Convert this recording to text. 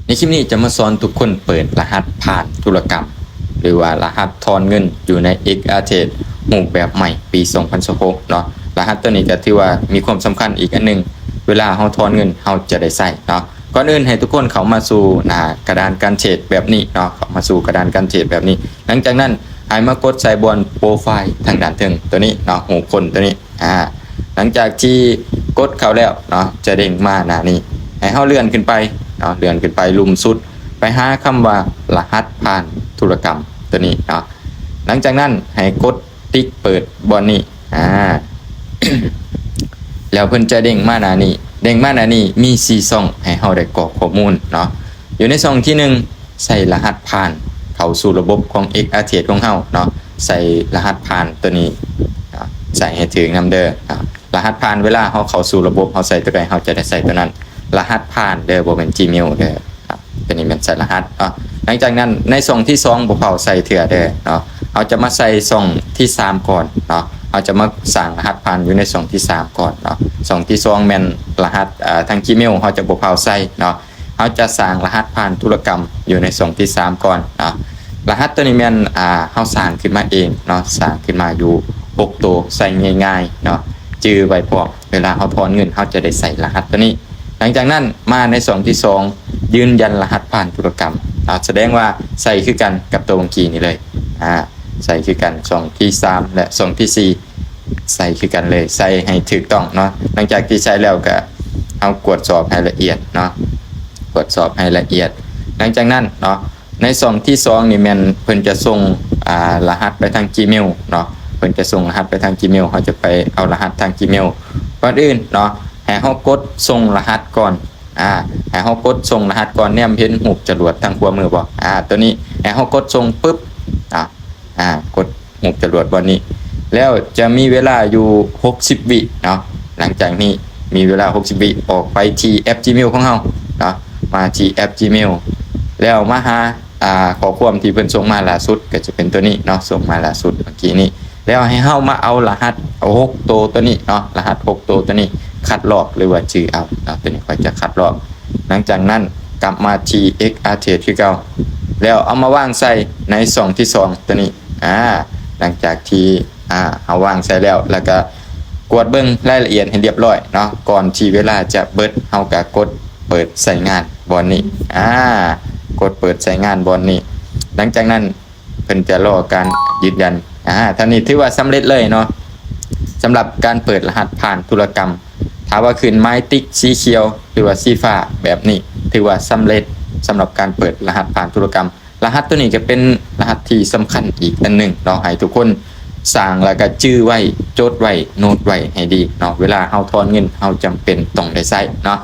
ໃນຄລິບນີ້ຈະມາສອນທຸກຄົນເປີດລະຫັດຜ່ານທຸລະກຳ ຫຼືວ່າລະຫັດຖອນເງິນຢູ່ໃນ X Arcade ຮູບແບບໃໝ່ປີສອງພັນຊາວຫົກເນາະ. ລະຫັດຕົວນີ້ກໍຖືວ່າມີຄວາມສຳຄັນອີກອັນໜຶ່ງ ເວລາເຮົາຖອນເງິນເຮົາຈະໄດ້ໃຊ້ເນາະ. ກ່ອນອື່ນໃຫ້ທຸກຄົນເຂົ້າມາສູ່ໜ້າກະດານການເທຣດແບບນີ້ເນາະ, ເຂົ້າມາສູ່ກະດານການເທຣດແບບນີ້. ຫຼັງຈາກນັ້ນໃຫ້ມາກົດໃສ່ບ່ອນໂປຣໄຟລ໌ທາງດ້ານເທິງຕົວນີ້ເນາະ, ຮູບຄົນຕົວນີ້. ອາ ຫຼັງຈາກທີ່ກົດເຂົ້າແລ້ວເນາະ ຈະເດ້ງມາໜ້ານີ້ ໃຫ້ເຮົາເລື່ອນຂຶ້ນໄປເນາະ, ເລື່ອນຂຶ້ນໄປລຸ່ມສຸດ ໄປຫາຄຳວ່າລະຫັດຜ່ານທຸລະກຳຕົວນີ້ເນາະ. ຫຼັງຈາກນັ້ນໃຫ້ກົດຕິກເປີດບ່ອນນີ້ ອາ ແລ້ວເພິ່ນຈະເດ້ງມາໜ້ານີ້, ເດ້ງມາໜ້ານີ້ມີສີ່ຊ່ອງໃຫ້ເຮົາໄດ້ກອກຂໍ້ມູນເນາະ. ຢູ່ໃນຊ່ອງທີໜຶ່ງ ໃສ່ລະຫັດຜ່ານເຂົ້າສູ່ລະບົບຂອງ X Arcade ຂອງເຮົາເນາະ, ໃສ່ລະຫັດຜ່ານຕົວນີ້ເນາະ, ໃສ່ໃຫ້ຖືກນຳເດີເນາະ. ລະຫັດຜ່ານເວລາເຮົາເຂົ້າສູ່ລະບົບ ເຮົາໃສ່ຕົວໃດ ເຮົາຈະໄດ້ໃຊ້ຕົວນັ້ນ. ລະຫັດຜ່ານເດີ ບໍ່ແມ່ນ Gmail ເດີເນາະ, ຕົວນີ້ແມ່ນໃສ່ລະຫັດເນາະ. ຫຼັງຈາກນັ້ນໃນຊ່ອງທີສອງບໍ່ພາວໃສ່ເທື່ອເດີເນາະ, ເຮົາຈະມາໃສ່ຊ່ອງທີສາມກ່ອນເນາະ, ເຮົາຈະມາສ້າງລະຫັດຜ່ານຢູ່ໃນຊ່ອງທີສາມກ່ອນເນາະ. ຊ່ອງທີສອງແມ່ນລະຫັດ ອາ ທາງ Gmail ເຮົາຈະບໍ່ພາວໃສ່ເນາະ. ເຮົາຈະສ້າງລະຫັດຜ່ານທຸລະກຳຢູ່ໃນຊ່ອງທີສາມກ່ອນເນາະ. ລະຫັດຕົວນີ້ແມ່ນ ອາ ເຮົາສ້າງຂຶ້ນມາເອງເນາະ, ສ້າງຂຶ້ນມາຢູ່ຫົກໂຕ ໃຊ້ງ່າຍໆເນາະ, ຈື່ໄວ້ພ້ອມ ເວລາເຮົາຖອນເງິນ ເຮົາຈະໄດ້ໃຊ້ລະຫັດຕົວນີ້. ຫຼັງຈາກນັ້ນມາໃນຊ່ອງທີສອງ ຢືນຢັນລະຫັດຜ່ານທຸລະກຳເນາະ, ສະແດງວ່າໃສ່ຄືກັນກັບໂຕເມື່ອກີ້ນີ້ເລີຍ. ອາ ໃສ່ຄືກັນ ຊ່ອງທີສາມ ແລະ ຊ່ອງທີສີ່ ໃສ່ຄືກັນເລີຍ, ໃສ່ໃຫ້ຖືກຕ້ອງເນາະ. ຫຼັງຈາກທີ່ໃສ່ແລ້ວກໍເຮົາກວດສອບໃຫ້ລະອຽດເນາະ, ກວດສອບໃຫ້ລະອຽດ. ຫຼັງຈາກນັ້ນເນາະ ໃນຊ່ອງທີສອງນີ້ແມ່ນເພິ່ນຈະສົ່ງ ອາ ລະຫັດໄປທາງ Gmail ເນາະ, ເພິ່ນຈະສົ່ງລະຫັດໄປທາງ Gmail, ເຮົາຈະໄປເອົາລະຫັດທາງ Gmail. ກ່ອນອື່ນເນາະ ໃຫ້ເຮົາກົດສົ່ງລະຫັດກ່ອນ, ອາ ໃຫ້ເຮົາກົດສົ່ງລະຫັດກ່ອນ, ແນມເຫັນຮູບຈະຫຼວດທາງຂວາມືບໍ່? ອາ ຕົວນີ້ ໃຫ້ເຮົາກົດສົ່ງປຶບ ອາ ອາ ກົດຮູບຈະຫຼວດບ່ອນນີ້ ແລ້ວຈະມີເວລາຢູ່ຫົກສິບວິເນາະ. ຫຼັງຈາກນີ້ມີເວລາຫົກສິບວິ ອອກໄປທີ່ແອັບ Gmail ຂອງເຮົາເນາະ, ມາທີ່ແອັບ Gmail ແລ້ວມາຫາ ອາ ຂໍ້ຄວາມທີ່ເພິ່ນສົ່ງມາລ່າສຸດ ກໍຈະເປັນຕົວນີ້ເນາະ, ສົ່ງມາລ່າສຸດເມື່ອກີ້ນີ້. ແລ້ວໃຫ້ເຮົາມາເອົາລະຫັດຫົກໂຕຕົວນີ້ເນາະ, ລະຫັດຫົກໂຕຕົວນີ້ຄັດລອກ ຫຼືວ່າຈື່ເອົາເນາະ, ຕົວນີ້ຂ້ອຍຈະຄັດລອກ. ຫຼັງຈາກນັ້ນກັບມາທີ່ X Arcade ຄືເກົ່າ ແລ້ວເອົາມາວາງໃສ່ໃນຊ່ອງທີສອງຕົວນີ້. ອາ ຫຼັງຈາກທີ່ ອາ ເຮົາວາງໃສ່ແລ້ວ ແລ້ວກະກວດເບິ່ງລາຍລະອຽດໃຫ້ລຽບຮ້ອຍເນາະ, ກ່ອນທີ່ເວລາຈະເບິດ ເຮົາກະກົດເປີດໃຊ້ງານບ່ອນນີ້. ອາ ກົດເປີດໃຊ້ງານບ່ອນນີ້. ຫຼັງຈາກນັ້ນເພິ່ນຈະລໍການຢືນຢັນ. ອາ ເທົ່ານີ້ຖືວ່າສຳເລັດເລີຍເນາະ, ສຳລັບການເປີດລະຫັດຜ່ານທຸລະກຳ. ຖ້າວ່າຂຶ້ນໝາຍຕິກສີຂຽວ ຫຼືວ່າສີຟ້າແບບນີ້ ຖືວ່າສຳເລັດສຳລັບການເປີດລະຫັດຜ່ານທຸລະກຳ. ລະຫັດຕົວນີ້ກໍເປັນລະຫັດທີ່ສຳຄັນອີກອັນໜຶ່ງເນາະ, ໃຫ້ທຸກຄົນສ້າງແລ້ວກໍຈື່ໄວ້, ຈົດໄວ້, ໂນດໄວ້ໃຫ້ດີເນາະ, ເວລາເຮົາຖອນເງິນ ເຮົາຈຳເປັນຕ້ອງໄດ້ໃຊ້ເນາະ.